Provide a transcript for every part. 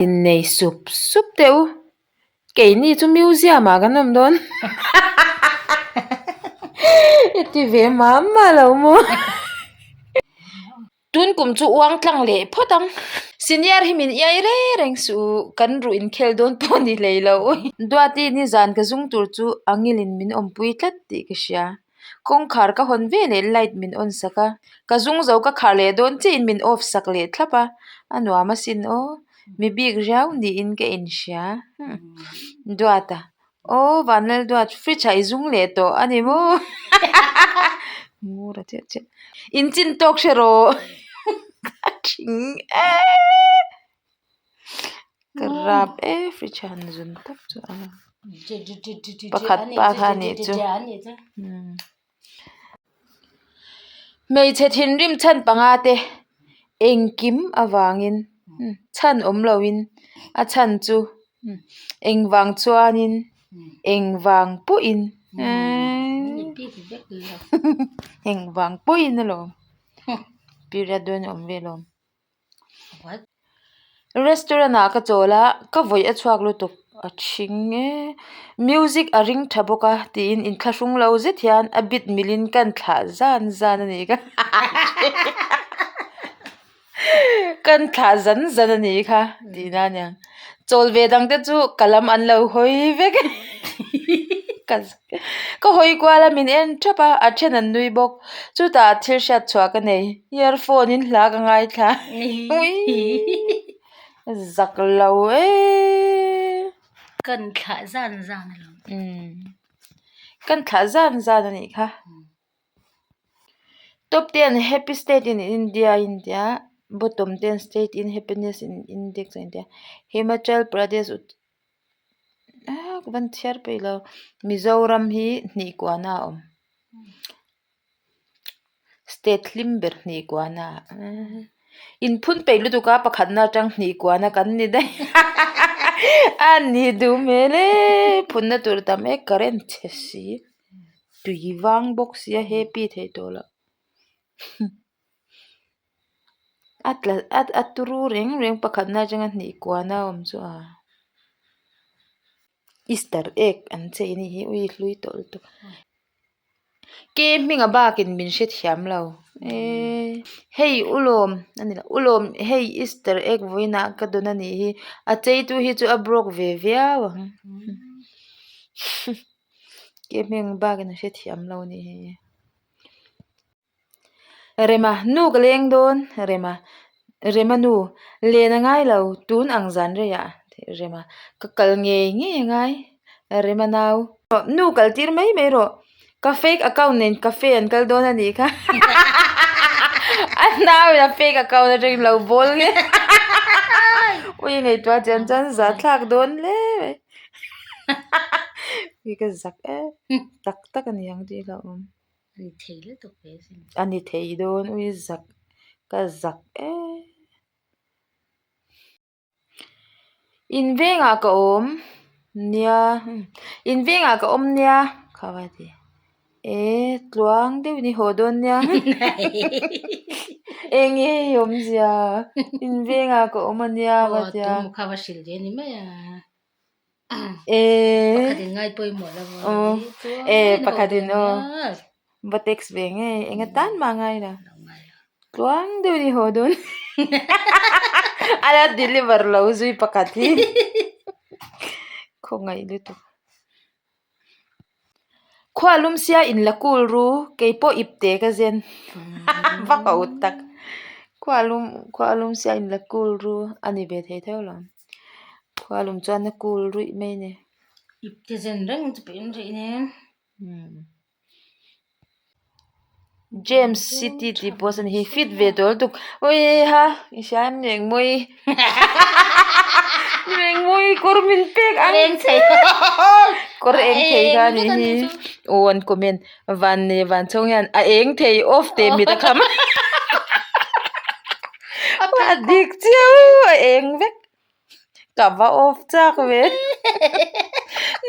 Innei sup sup teh u, keini chu museum ah kan awm dawn i ti ve mah mah lo maw tun kum chu uang tlang leh phawt ang senior hi min iai reng reng suh u kan ruh inkhel dawn pawh ni hlei lo Duati nizan ka zung tur chu angilin min awmpui tlat tih ka hria. Kawngkhar ka hawn ve leh light min on sak a, ka zung zo ka khar leh dawn chiahin min off sak leh thlap a, a nuam asin aw, mi bik riau niin ka inhria Duata aw Vanlal Duat fridge ah i zung leh tawh a ni maw Ngur a chiah chiah in chin tawk hre rawh a thing e Ka rap e fridge han zun tak chu a pakhat pa kha a nih chu hmeichhe thinrim chhan panga te engkim avangin chhan awm loin a chhan chu engvang chuanin engvang pawhin engvang pawhin alawm period dawn a awm vel alawm. Restaurant ah ka chawl a ka vawih a chhuak lutuk a thing e music a ring tha bawk a tiin inthlahrung lo zet hian a bit mil in kan thlah zan zan a nih kha kan thlah zan zan a nih kha tihna a niang chawl ve dang te chu ka lam an lo hawi vek ka Ka hawi kual a min en thap a, a then an nui bawk. Chutah thil hriat chhuah ka nei, earphone in hla ka ngaithla zak lo e. Kan thlah zan zan a lo. Umm kan thlah zan zan a nih kha. Top ten happy state in India a intia bottom ten state in happiness in index a intia Himachal Pradesh. Ka van chhiar peih lo Mizoram hi hnih kuahna a awm state hlim ber hnih kuahna inphun peih lutuk a pakhatna atang hnih kuahna kan ni daih a ni duh hmel e phunna tur tam e current chhe si tui vang bawk sia happy theih tawh loh. A tla a turu reng reng pakhat na atanga hnih kuana a awm chu a easter egg an chei anih hi ui hlui tawh lutuk ke hminga bakin min hrethiam lo eee hei ulawm a ni lo ulawm hei easter egg vawiinah ka dawn anih hi a chei tu hi chu a broke ve viau ang ke hming bakin a hrethiam lo anih hi. Rema, nu ka leng dawn, Rema, Rema nu, len a ngai lo, tun ang zan reiah, Rema, ka kal ngei ngei a ngai, Rema nau, nu kal tir mai mai rawh, ka fake account nen cafe an kal dawn a nih kha, a nau in a fake account atangin lo bawl nge, ui ngaihtuah chian chuan zahthlak dawn hle mai, ui ka zak em, tak tak a ni ang tih hlauh awm. A ni thei lutuk ve asin. A ni thei dawn ui zak ka zak e. In vengah ka awm nia in vengah ka awm nia kha va ti e tluang deuhin i haw dawn nia eng nge i awmzia in vengah ka awm ania va tia. Aw tu kha va hrilh ve ni mai a. Pakhatin aw va text ve nge eng atan mah ngai lo tluang deuh ni haw dawn a la deliver lo zui pakhat hi khawngaih lutuk. Khua lum sia in la cool ru kei pawh ip te ka zen va ho tak khua lum khua lum sia in la cool ru a ni ve thei theuh lo khua lum chuan a cool ruih mai a ni. Ip te zen reng chu pawh in rih nen. James city tih post a ni hi fit ve tawh lutuk awiha i hria em ni engmawi ni engmawi kawr min pek ang kawr eng thei kha a nih hi aw an comment van nei van chhawng hian a eng thei off teh mit a kham a dik chiah a eng vek. Ka va off chak ve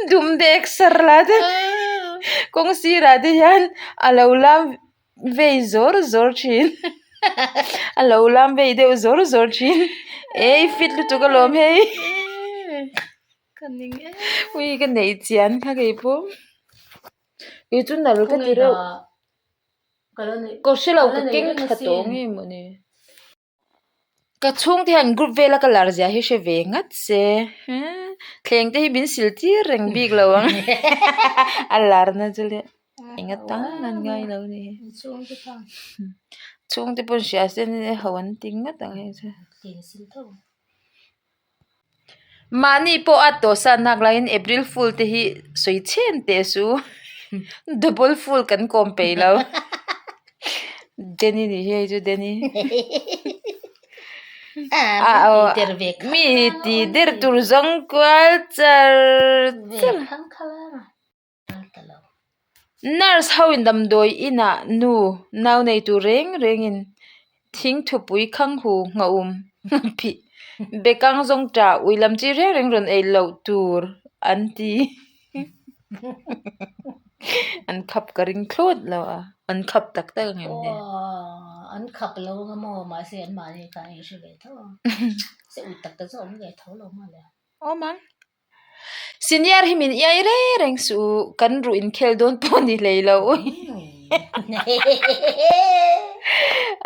dum dek sar la te kawng sirah te hian a lo lam vei zawr zawr thin. A lo lam vei deuh zawr zawr thin. E i fit lutuk alawm hei. Ka ning em. Ui ka neih chian kha kei pawh. Kei chu nal ka ti reuh. Ka hre lo ka keng tha tawh nge mawni. Ka chhungte hian group vela ka lar zia hi hre ve ngat se thleng te hi min sil tir reng bik lo ang a lar na chu le eng atan an ngai lo ni chhungte pawn hria se ho an ti ngat ang hei chu. Mahni pawh a tawh san hnak laiin April Fool te hi sawi chhen teh su. Double Fool kan kawm peih lo. Danny nih hi hei chu Danny. A aw mi ti der tur zawng kual char char. Nurse ho in damdawi inah nu nau nei tur reng reng in thingthupui khanghu nghaum phih bekang zawng tah ui lam chi reng reng rawn ei loh tur an ti an khap ka ring thlawt lo a an khap tak tak ang em ni. An khap lo ang maw mahse an mahni khan an inhre ve tho a se ui tak tak chu a awm ve tho lo maw le. Awm ang. Senior hi min iai reng reng suh u, kan ruh inkhel dawn pawh ni hlei lo.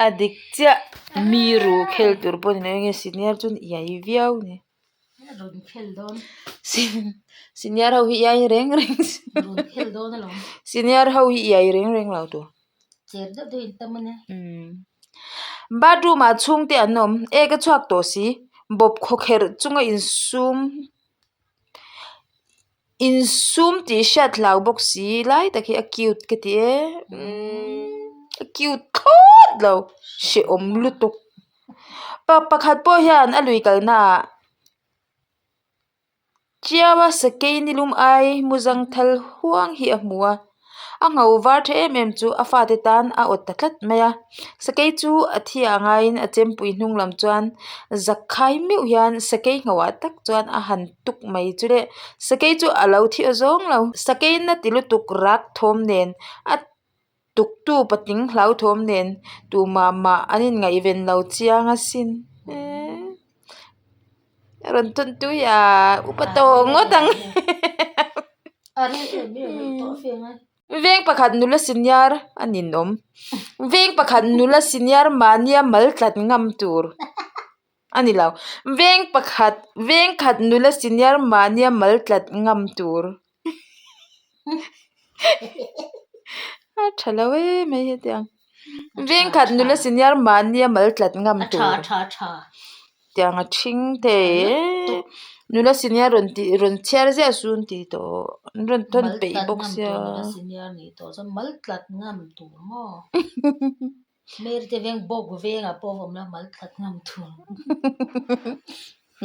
A dik chiah, mi ruh khel tur pawh ni lo enge senior chu an iai viau ni. Senior ho hi iai reng reng suh u. Senior ho hi iai reng reng lo tur. Bathroom ah chhungte an awm e ka chhuak tawh si bawp khawkherh chunga insum insum tih hriat hlau bawk si lai tak hi a cute ka ti e umm a cute thlawt lo hrehawm lutuk pa pakhat pawh hian a lui kalna ah. Chiaua sakei nilum ai muzang thal huang hi a hmu a, a ngho var tha em em chu a fate tan a awt ta tlat mai a, sakei chu a thi ah ngaiin a chempui hnung lam chuan zak khai meuh hian sakei ngho ah tak chuan a han tuk mai chu le, sakei chu a lo thi aw zawng lo, sakei na ti lutuk rak thawm nen a Tuktu patling hlauthawm nen tumah mah an inngaihven lo chiang asin. A rawn tawn tui a, upa tawh ngawt ang. Veng pakhat nula senior a ninawm. Veng pakhat nula senior mahnia mal tlat ngam tur a ni lo. Veng pakhat veng khat nula senior mahnia mal tlat ngam tur. A tha lo em mai hetiang veng khat nula senior mahnia mal tlat ngam tur tiang a thing thei e nula senior rawn tih rawn chhiar ziah su an ti tawh an rawn thawn peih bawk sia.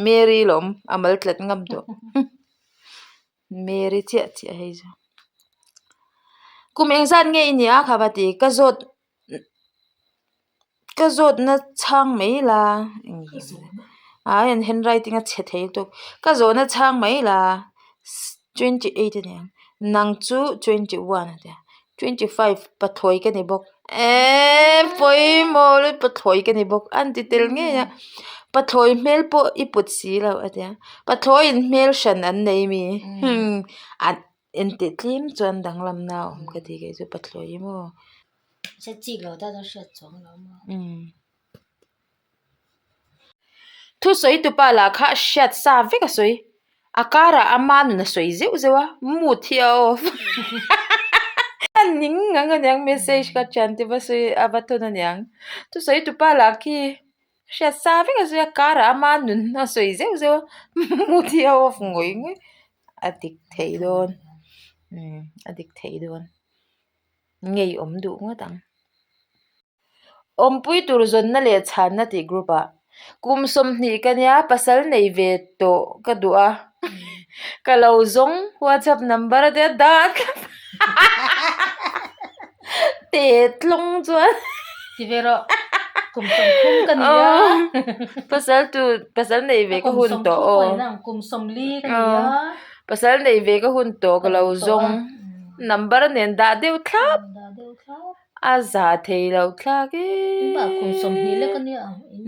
Mary lawm a mal tlat ngam tawh. Mary chiah chiah hei chu. Kum engzat nge i nih a kha va ti ka zawt ka zawtna chhang mai la ah hei an handwriting a chhe thei lutuk ka zawhna chhang mai la 28 a ni ang nang chu 21 a tia 25 pathlawi ka ni bawk eeee pawimawh lutuk pathlawi ka ni bawk a ni ti tel ngei a pathlawi hmel pawh i put si lo a tia pathlawiin hmel hran an nei mi an intih tlem chuan danglamna a awm ka ti kei chu pathlawi maw. Thusawi tupa lah kha a hriat sa vek a sawi a karah ama nun a sawi zeuh zeuh a mood hi a off a ning ang aniang message kha thian te va sawi a va thawn aniang thusawi tupa lah khi hriat sa vek a sawi a karah ama nun a sawi zeuh zeuh a mood hi a off ngawih ngawih a dik thei dawn umm a dik thei dawn ngeiawm duh ngawt ang. Awmpui tur zawnna leh chhanna tih group ah kum 20 ka nia pasal nei ve tawh ka duh a ka lo zawng whatsapp number a tia dah thlap te tlawng chuan ti ve rawh kum 30 ka nia pasal tur pasal nei ve ka hun tawh aw kum 40 ka nia pasal nei ve ka hun tawh ka lo zawng number nen dah deuh thlap. A zah thei lo thlak ee.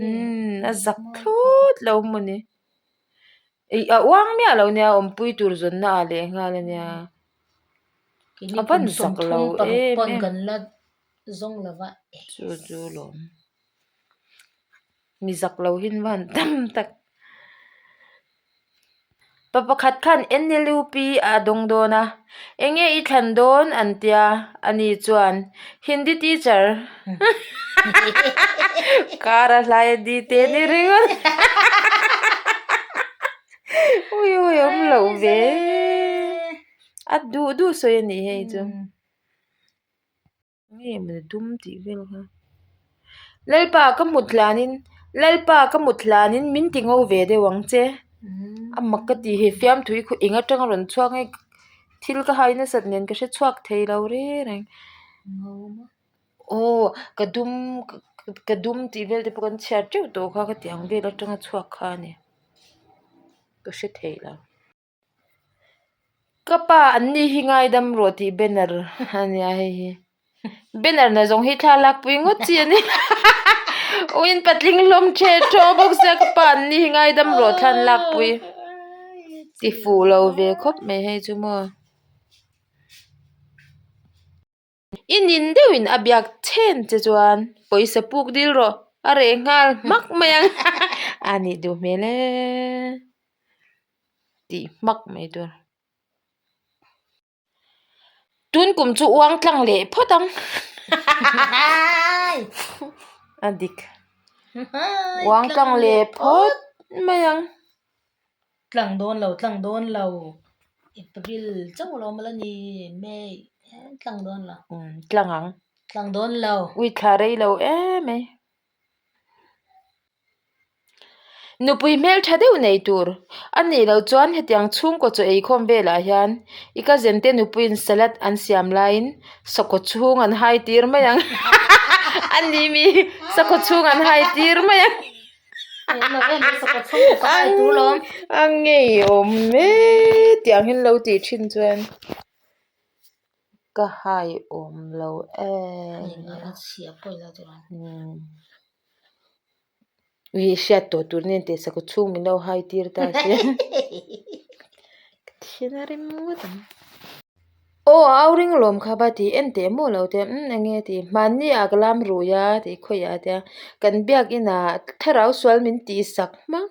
Umm a zak thlut lo maw ni. Ih a uang miah lo nia awmpui tur zawnna ah leh nghal a nia. A van zak lo em em. Chu chu lawm. Mi zak lo hi an van tam tak. Pa pakhat khan NLUP a dawng dawn a, eng nge i thlan dawn an tia, ani chuan Hindi teacher kar a hlai a di te ni ringawt ui ui awm loh ve a duh duh sawi a nih hei chu. Nge maw dum tih vel kha Lalpa ka hmut hlanin Lalpa ka hmut hlanin min ti ngo ve deuh ang che a mak ka ti he fiamthu hi khaw eng atanga rawn chhuak nge thil ka hai nasat nen ka hre chhuak thei lo reng reng aw ka dum ka dum tih vel te pawh kan chhiar teuh tawh kha ka tih ang vel atanga chhuak kha a ni ka hre thei lo. Ka pa an ni hi ngaidam rawh tih banner a nia hei hi banner na zawng hi thla lakpui ngawt chi a ni uin patling hlawm ṭhe ṭhaw bawk sia ka pa an ni hi ngaidam rawh thla an lakpui ti fuh lo ve khawp mai hei chu maw. I nin deuhin a biak chhen che chuan pawisa puk dil rawh a reh nghal hmak mai ang a nih duh hmel e tih hmak mai tur. Tun kum chu uang tlang leh phawt ang a dik uang tlang leh phawt mai ang. Tlang dawn lo tlang dawn lo April chauh lo maw la ni May tlang dawn lo. Umm tlang ang. Tlang dawn lo. Ui thla rei lo em mai. Nupui hmel tha deuh nei tur a nih loh chuan hetiang chhungkaw chaw eikhawm velah hian i cousin te nupuiin salad an siam laiin sakhaw chhung an hai tir mai ang a ni mi sakhaw chhung an hai tir mai ang. A ngeiawm mek tiang hian lo tih thin chuan ka hai awm lo em ui hriat tawh tur nen teh sakhaw chhung min lo hai tir ta se ka thin a rim ngawt ang. Aw a au ring lawm kha va ti en teh maw lo te umm eng nge ti hmanni ah ka lam rui a tih khawiah a tia kan biak inah thlarau sual min tih sak hmak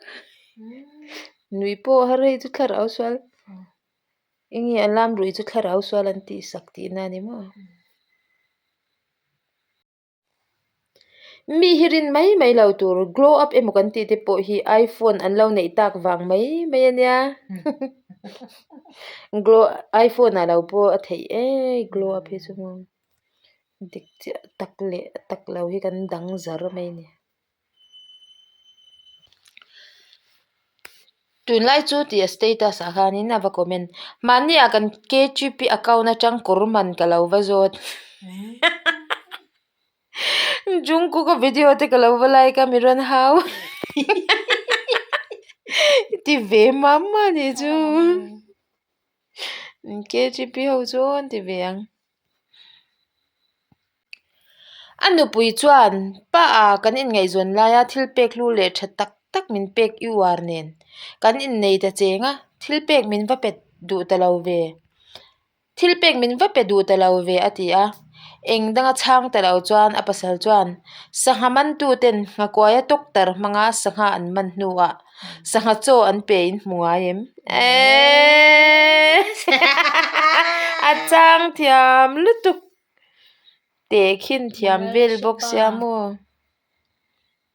nui pawh har hei chu thlarau sual eng nge a lam rui chu thlarau sual an tih sak tihna a ni maw. Mi hi rin mai mai lo tur glow up emaw kan tih te pawh hi iphone an lo neih tak vang mai mai a nia glow iphone ah lo pawh a theih e glow up hi chu maw dik chiah tak leh tak lo hi kan dang zar mai a ni. Tunlai chu tih a status ah khanin a va comment mahni ah kan K_G_P account atang kawr man ka lo va zawt Jungkook a video te ka lo va like a mi rawn hau ti ve mam a nih chu K_G_P ho chu an ti ve ang. A nupui chuan, Pa a, kan inngaihzawn laia thil pek hlu leh tha tak tak min pek i uar nen. Kan innei ta cheng a, thil pek min va pe duh ta lo ve. Thil pek min va pe duh ta lo ve, a ti a. Eng danga chhang ta lo chuan a pasal chuan, Sangha mantuten nghakuaia tawktar hmanga sangha an man hnuah Sangha chaw an pe in hmu ngai em? Eeeeee A chang thiam lutuk tehkhin thiam vel bawk sia maw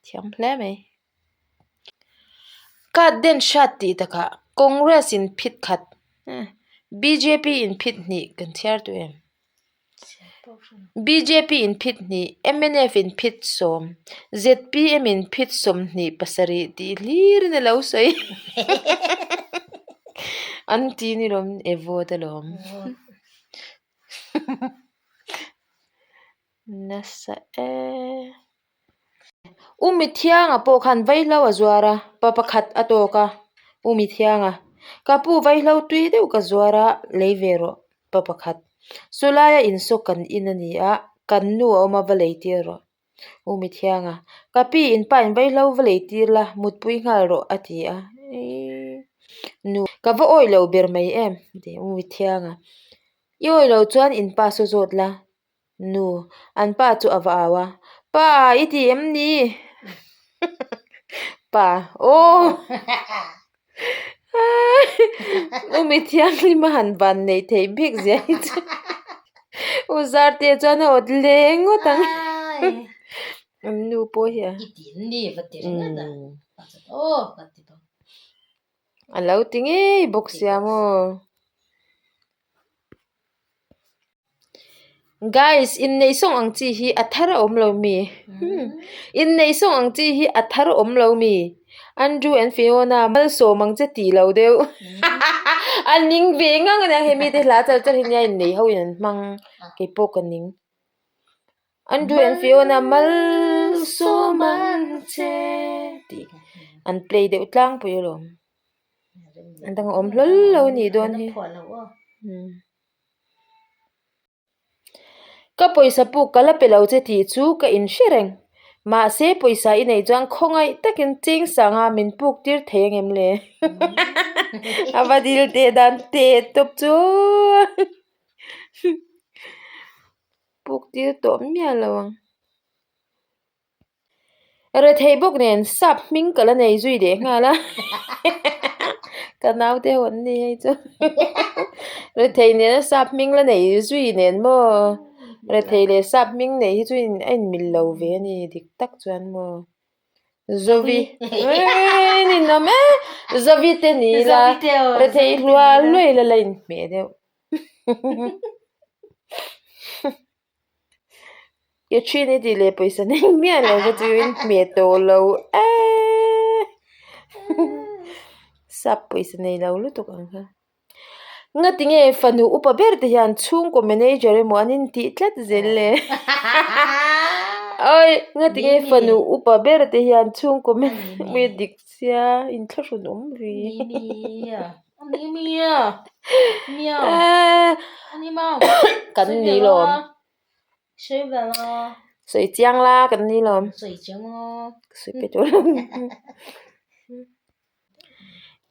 thiam hle mai. Kat den hriat tih takah Congress in phit khat bjp in phit hnih kan chhiar tawh em? Bjp in phit hnih, mnf in phit sawm, zpm in phit 27 tih hlirin a lo sawi. An ti ni lawm e vote alawm. Nasa e. U Mithianga pawh khan vaihlo a zuar a, pa pakhat a tawk a, U Mithianga, ka pu vaihlo tui deuh ka zuar a, lei ve rawh, pa pakhat. Sawlaia insawk kan in a ni a. Kan nu a awm a, va lei tir rawh. U Mithianga, Ka pi, in pa in vaihlo va lei tir la, mutpui nghal rawh, a ti a. Nu, Ka va awih lo ber mai em? a ti. U Mithianga, I awih lo chuan in pa saw zawt la. Nu, An pa chu a va au a, Pa, i ti em ni? Pa, Aw! U Mithianghlim a han van neih theih bik zia hi chu U Zarte chuan a awt leng ngawt ang. An nu pawh hi a. A lo ti ngei bawk sia maw. Guys, inneih sawng ang chi hi a thar a awm lo mi? Inneih sawng ang chi hi a thar a awm lo mi? Andrew and Fiona malsawm ang che tih lo deuh. A ning ve ngang ania he mite hla char char hi nia inneih ho in an hmang keipawh ka ning. Andrew and Fiona malsawm ang che tih an play deuh tlangpui alawm. An dang a awm hlawl lo a nih dawn hi. Ka pawisa puk ka la pe lo che tih chu ka inhre reng. Mahse pawisa i neih chuan khawngaih takin cheng sanga min puk tir thei angem le? A va dil teh dan teh tawp chu. Puk tir tawh miah lo ang. Rethei bawk nen sap hming ka la nei zui leh nghal a ka naute ho an ni hei chu rethei nena sap hming la nei zui nen maw rethei leh sap hming nei hi chu a inmil lo ve a ni dik tak chuan maw zovi eii ninawm e zovi te ni ila rethei hluah hluah ila la inhmeh deuh. Ke thin i tih leh pawisa nei miah lo ka chu in hmeh tawh lo eee sap pawisa nei lo lutuk ang kha ngati nge fanu upa ber te hian chhungkaw manager emaw an intih tlat zel le awi ngati nge fanu upa ber te hian chhungkaw manager dik sia inthlahrun awm ve. Kan ni lawm. Sawi chiang la kan ni lawm. Sawi pe tur.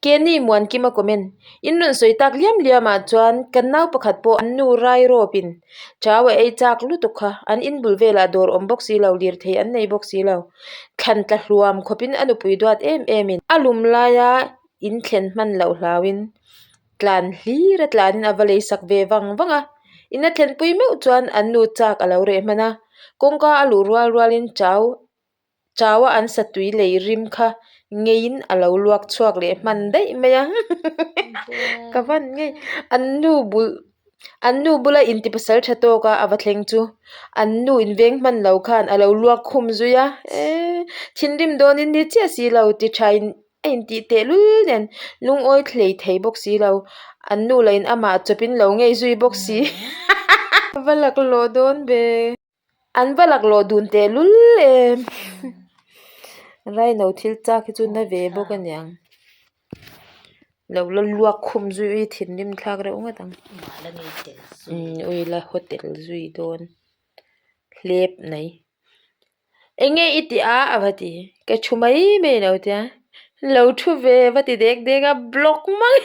Kenny Muankima comment. In rawn sawi tak liam liam ah chuan kan nau pakhat pawh an nu rai rawp in chau a ei chak lutuk kha. An in bul velah dawr awm bawk si lo, lirthei an nei bawk si lo. Thlan tla hluam khawpin a nupui duat em em in a lum laia in thlen hman loh hlauin tlan hlir a tlanin a va lei sak ve vang vang a in a thlenpui meuh chuan an nu chak a lo reh hman a kawngka a luh rual rualin chau chau a an satui lei rim kha ngeiin a lo luak chhuak leh hman daih mai a ka van ngei an nu bul an nu bula inti pasal tha tawk a a va thleng chu an nu inveng hman lo khan a lo luak khum zui a eee thinrim dawnin ni chiah si lo ti tha in. A intih teh lul nen lungawi thlei thei bawk si lo, an nu lah in amah chawpin lo ngei zui bawk si. A va laklawh dawn ve. An va laklawh dun teh lul em. Raino thil chak hi chu na ve bawk a niang. Lo la luak khum zui ui thinrim thlak reuh ngawt ang. Ui la hotel zui dawn hlep mai. Eng nge i tih a? A va ti. Ka thu mai mai lo tia. Lo thu ve va ti dek dek a block mai.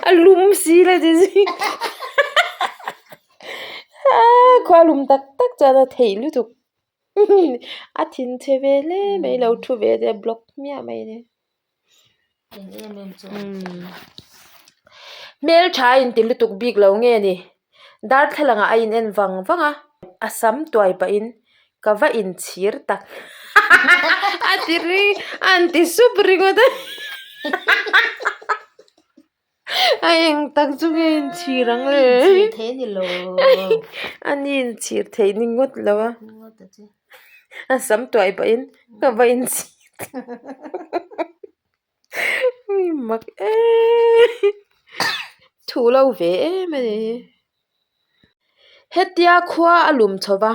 A lum si la ti zui. Khua lum tak tak chuan a theih lutuk. A thin chhe ve hle mai lo thu ve tia block hmiah mai nia. Hmeltha a inti lutuk bik lo nge ni? Darthlalang ah a in en vang vang a, a sam tuai pahin ka va inchhir tak a ti ri a an ti sup ringawt a a eng tak chu nge inchhir ang le a ni inchhir theih ni ngawt lo a. A sam tuai pahin ka va inchhir mak em thu lo ve em a ni hetia khua a lum chho va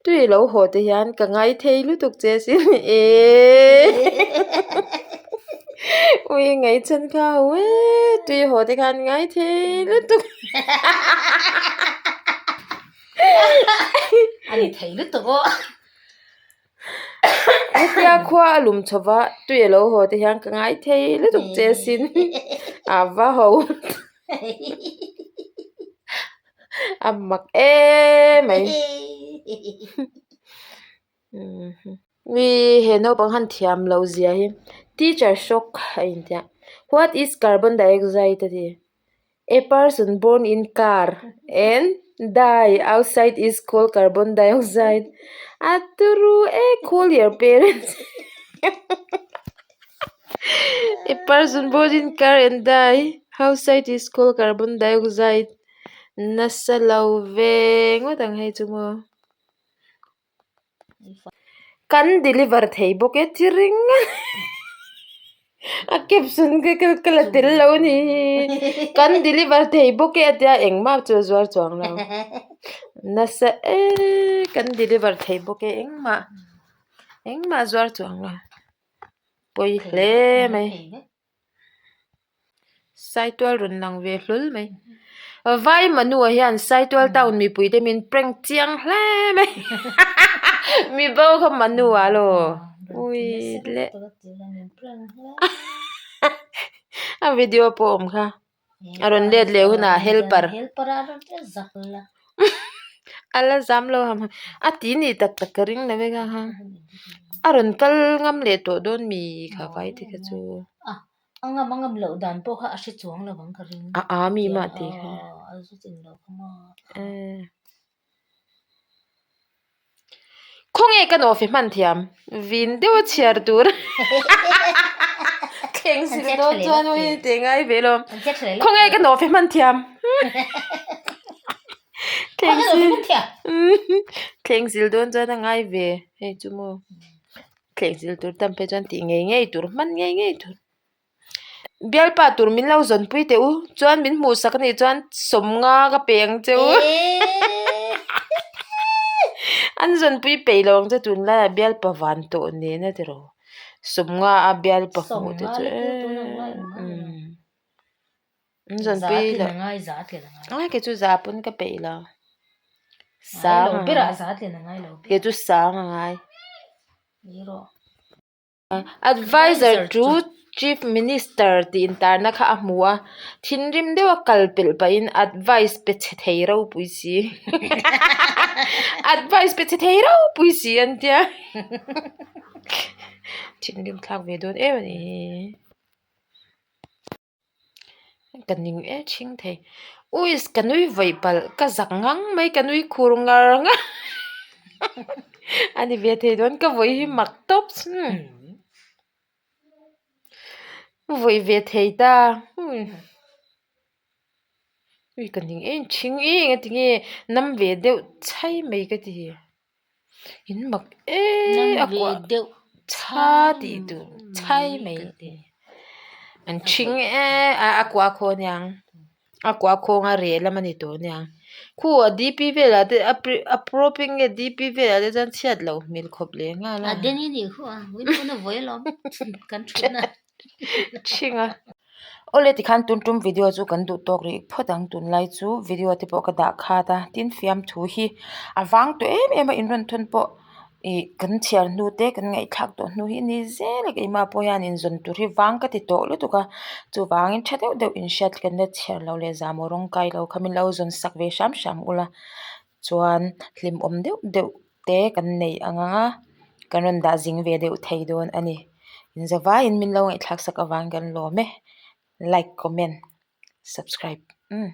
tui lo haw te hian ka ngai thei lutuk che sin eee ui ngaihchhan kha ho e tui haw te khan ngai thei lutuk. A ni thei lutuk aw. Hetia khua a lum chho va, tui a lo haw te hian ka ngai thei lutuk che sin. A va ho. A mak emai. Ui he naupang han thiam loh zia hi teacher shock a intia what is carbon dioxide a ti a person born in car and die outside is called carbon dioxide a turu e call your parents a person born in car and die outside is called carbon dioxide nasa lo ve ngawt ang hei chu maw. Kan deliver thei bawk e thi ring a caption ka ka la tel lo a ni hi kan deliver thei bawk e a tia engmah chu a zuar chuang lo nasa eee kan deliver thei bawk e engmah engmah a zuar chuang lo pawi hle mai. Saitual rawn lang ve hlawl mai. Vai Manua hian Saitual town mipui te min prank chiang hle mai. Mi bo kha Manua lo. Ui le. A video pawh awm kha. A rawn let leh hunah helper. A la zam lo ham ham. A ti ni tak tak ka ring lo e kha kha. A rawn kal ngam leh tawh dawn mi kha vai te kha chu. A ngam a ngam loh dan pawh kha a hre chuang lo ang ka ring. A a mi mah tih kha. A zu chin loh kha maw. Khawnge ka nawhfe hman thiam? Vin deuh a chhiar tur. Thleng sil dawn chuan ui tih ngai ve lo. Khawnge ka nawhfe hman thiam? Thleng sil thleng sil dawn chuan a ngai ve hei chu maw. Thleng sil tur tam phei chuan tih ngei ngei tur hman ngei ngei tur. Bialpa tur min lo zawnpui teh u chuan min hmuh sak anih chuan sawmnga ka pe ang che u an zawnpui peih lo ang che tunlaiah bialpa van tawh nen a tiraw sawmnga a bialpa hmuh te chu an zawnpui loh a kei chu za pawn ka peih lo sang a ngai kei chu sang a ngai. Adviser to Chief Minister tih intarna kha a hmu a, thinrim deuha kal pelh pahin advice pe chhe thei ropui si advice pe chhe thei ropui si an tia thinrim thlak ve dawn em a ni. Ka ning e thing thei uiss ka nui vaih palh ka zak ngang mai ka nui khur ngar ngar a ni ve thei dawn ka vawi hi mak tawp vawi ve thei ta ui ka ning em thing e engati nge nam ve deuh chhai mai ka ti. In mak em a kuah deuh chha tih tur chhai mai an thing em a kuah khaw aniang a kuah khawng a reh lam a ni tawh aniang khu a D P velah te a a pro pic nge D P velah te chuan chhiat loh hmel khawp leh nghal a. A den hi nih khu a vawiin pawn a vawi alawm kan thutna. Thing a. Awle tikhan tun tum video chu kan duh tawk rih phawt ang tunlai chu video te pawh ka dah khat a tin fiamthu hi a vang tawh em em a in rawn thawn pawh ih kan chhiar hnu te kan ngaihthlak tawh hnu hi ni zel a keimah pawh hian inzawn tur hi vang ka ti tawh lutuk a chuvangin tha deuh deuh inhriat kan la chhiar loh leh zahmawh rawng kai lo kha min lo zawn sak ve hram hram ula chuan hlimawm deuh deuh te kan nei ang ang a kan rawn dah zing ve deuh thei dawn a ni inzavaiin min lo ngaihthlak sak avang kan lawm e like comment subscribe umm.